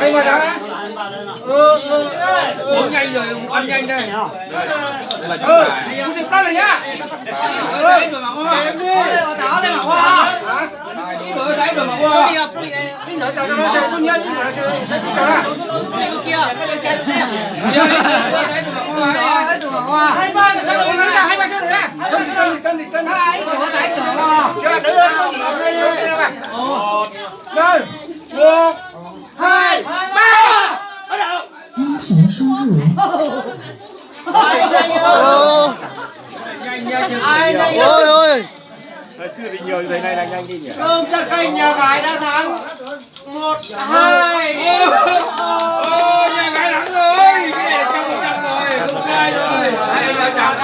Ê, mà đã. Ừ, ừ, ừ, ừ. Uống nhanh rồi, ăn nhanh đây. Ừ, cũng dịp đó rồi nhá. Ừ. Hả? Ít đuổi, ít đuổi mà qua. Ít đuổi, ít đuổi mà qua. Ít đuổi, tao nó sẽ không nhớ, ít đuổi sẽ, sẽ đi trở lại. Hai ba, hai ba, hai ba, hai ba, hai ba. Tránh đi, tránh đi, tránh đi, tránh đi. Hai, ít đuổi, ít đuổi mà qua. Chưa, đứa, đứa, đứa, đứa, đứa. Rồi, một, hai, ba. Bắt đầu. Ôi, ôi. Thời xưa thì nhiều, thời nay là nhanh đi nhỉ? Không, chắc anh nhà gái đã thắng. Một, hai. Ôi, nhà gái thắng rồi. Cái này là trăm phần trăm rồi. Không sai rồi. Hai anh áo trắng.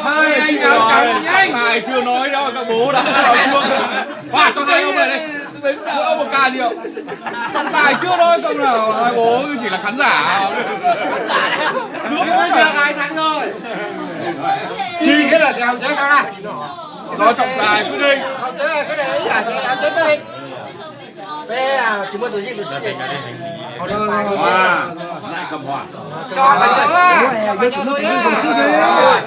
Hai anh áo trắng nhanh. Tài chưa nói đó, các bố đã áo trắng. Khoa cho hai ông này đi. Ông một ca rượu. Trọng tài chưa nói câu nào, hai bố chỉ là khán giả. Khán giả đấy. Nước nhà gái thắng rồi. Thì cái là sẽ hậu chế sao đây? Đó trọng tài quyết định. Hậu chế sao đây? Giải, giải, giải quyết định. Đây là chúng tôi tổ chức được sự kiện. Hoa, lại cầm hoa. Cho bánh cho hoa, bánh cho tôi nhá. Hoa.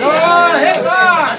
Rồi, hết rồi.